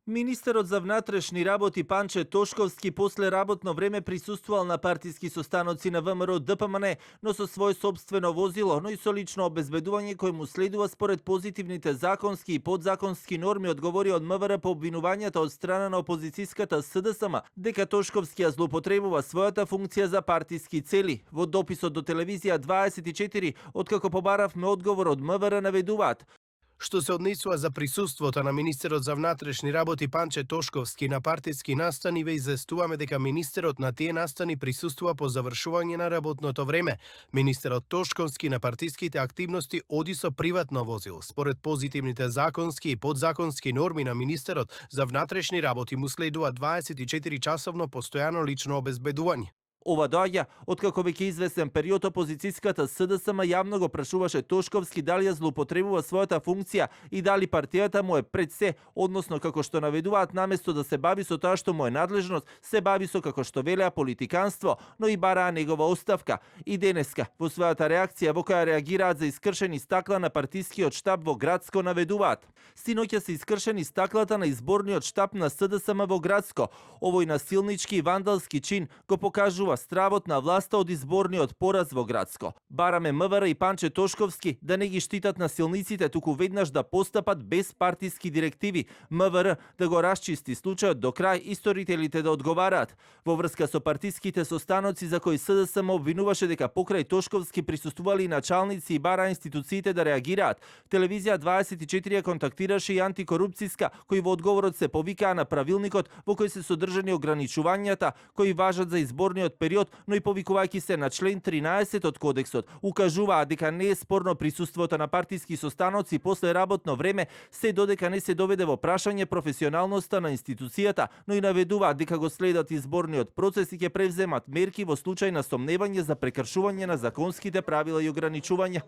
Министерот за внатрешни работи Панче Тошковски после работно време присуствувал на партиски состаноци на ВМРО ДПМН, но со свое собствено возило, но и со лично обезбедување кој му следува според позитивните законски и подзаконски норми, одговори од МВР по обвинувањата од страна на опозицијската СДСМ дека Тошковски ја злоупотребува својата функција за партиски цели. Во дописот до телевизија 24, откако побаравме одговор од МВР, наведуваат: Што се однесува за присуството на министерот за внатрешни работи Панче Тошковски на партиски настани, ве известуваме дека министерот на тие настани присуствува по завршување на работното време. Министерот Тошковски на партиските активности оди со приватно возило. Според позитивните законски и подзаконски норми на министерот за внатрешни работи му следува 24 часовно постојано лично обезбедување. Ова доаѓа откако веќе известен период опозицијската СДСМ јавно го прашуваше Тошковски дали ја злоупотребува својата функција и дали партијата му е пред се, односно како што наведуваат, наместо да се бави со тоа што му е надлежност, се бави со, како што велеа, политиканство, но и бараа негова оставка. И денеска во својата реакција во која реагираат за искршени стакла на партискиот штаб во Градско, наведуваат: синоќа се искршени стаклата на изборниот штаб на СДСМ во Градско. Овој насилнички и вандалски чин го покажува стравот на власта од изборниот пораз во Градско. Бараме МВР и Панче Тошковски да не ги штитат насилниците, туку веднаш да постапат без партиски директиви. МВР да го расчисти случајот до крај и сторителите да одговараат. Во врска со партиските состаноци за кои СДСМ обвинуваше дека покрај Тошковски присуствували началници и бара институциите да реагираат, телевизија 24 ја контактираше и антикорупцијска, кои во одговорот се повикаа на правилникот во кој се содржани ограничувањата кои важат за изборниот период, но и повикувајќи се на член 13 од кодексот, укажуваа дека не е спорно присуството на партиски состаноци после работно време, се додека не се доведе во прашање професионалноста на институцијата, но и наведуваат дека го следат изборниот процес и ќе превземат мерки во случај на сомневање за прекршување на законските правила и ограничувања.